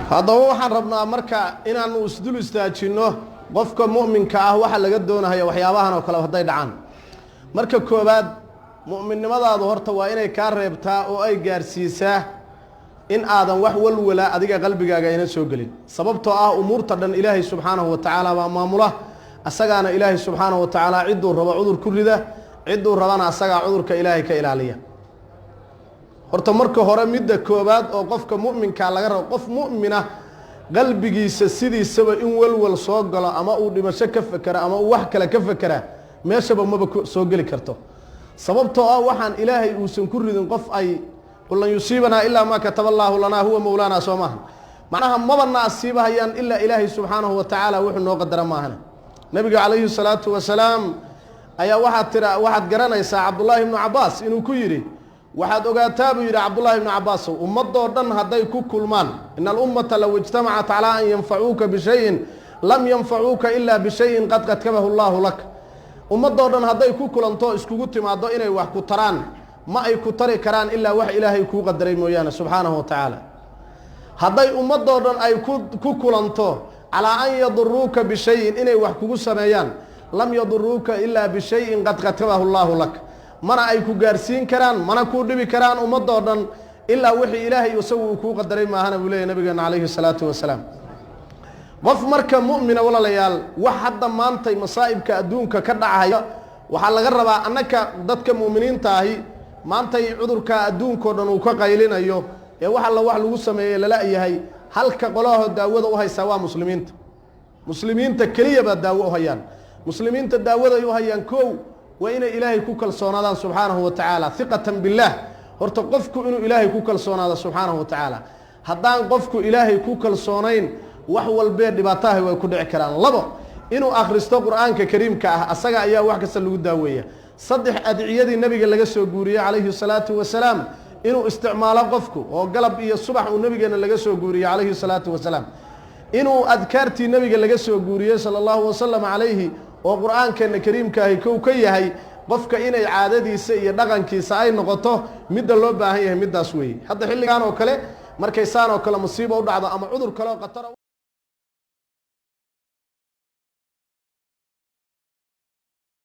Haddaba waxaan rabnaa marka inaanu isdul istaajinno qofka mu'minka ah waxa laga doonahaya waxyaabahan oo kale hadday dhacaan. Marka koowaad, mu'minnimadaadu horta waa inay kaa reebtaa oo ay gaarsiisaa in aadan wax walwala adiga qalbigaaga ayna soo gelin, sababtoo ah umuurta dhan Ilaahay subxaanahu wa tacaala baa maamula. Asagaana Ilaahay subxaanahu wa tacaala cidduu rabo cudur ku rida, cidduu rabana asagaa cudurka Ilaahay ka ilaaliya. Horta marka hore, midda koowaad oo qofka mu'minkaa laga rabo, qof mu'mina qalbigiisa sidiisaba in walwal soo galo ama uu dhimasho ka fekera ama uu wax kale ka fekera meeshaba maba soo geli karto, sababtoo ah waxaan Ilaahay uusan ku ridin qof ay qul lan yusiibanaa ilaa maa kataba allaahu lanaa huwa mowlaanaa. Soo maaha? Macnaha maba na asiibahayaan ilaa Ilaahay subxaanahu wa tacaala wuxuu noo qadara maahane. Nabiga calayhi salaatu wasalaam ayaa waxaad tira, waxaad garanaysaa Cabdullaahi ibnu Cabbaas inuu ku yidhi: "Waxaad ogaataa," buu yidhi Cabdullaahi ibnu Cabbaasow, "ummadoo dhan hadday ku kulmaan, ina alummata low ijtamacat calaa an yanfacuuka bishayin lam yanfacuuka ilaa bishayin qad katabahu allaahu lak." Ummadoo dhan hadday ku kulanto, iskugu timaaddo inay wax ku taraan, ma ay ku tari karaan ilaa wax Ilaahay kuu qadaray mooyaane subxaanahu wa tacaala. Hadday ummadoo dhan ay ku kulanto calaa an yaduruuka bishayin, inay wax kugu sameeyaan, lam yaduruuka ilaa bishayin qad katabahu allaahu lak. Mana ay ku gaarsiin karaan, mana kuu dhibi karaan ummadoo dhan ilaa wixii Ilaahay isagu uu kuu qadaray maahana, buu leeyahy nabigeena calayhi salaatu wasalaam. Qof marka mu'mina, walaalayaal, wax hadda maantay masaa'ibka adduunka ka dhacaya waxaa laga rabaa annaka dadka mu'miniinta ahi, maantay cudurka adduunkao dhan uu ka qaylinayo ee wax alla wax lagu sameeyey lala yahay, halka qolahoo daawada u haysaa waa muslimiinta. Muslimiinta keliya baa daawo u hayaan. Muslimiinta daawaday u hayaan, kow, waa inay Ilaahay ku kalsoonaadaan subxaanahu wa tacaala, hiqatan billaah. Horta qofku inuu Ilaahay ku kalsoonaado subxaanahu wa tacaala. Haddaan qofku Ilaahay ku kalsoonayn, wax walbee dhibaataha way ku dhici karaan. Labo, inuu akhristo Qur-aanka kariimka ah, asaga ayaa wax kasta lagu daaweeya. Saddex, adciyadii nabiga laga soo guuriyey calayhi salaatu wasalaam inuu isticmaalo qofku, oo galab iyo subax uu nabigeena laga soo guuriyey calayhi salaatu wasalaam, inuu adkaartii nabiga laga soo guuriyey sala allahu wasalam calayhi, oo Qur-aankeena kariimkaahi kow ka yahay, qofka inay caadadiisa iyo dhaqankiisa ay noqoto. Midda loo baahan yahay middaas weeye. Hadda xilligan oo kale markay saan oo kale musiiba u dhacdo ama cudur kale oo khatara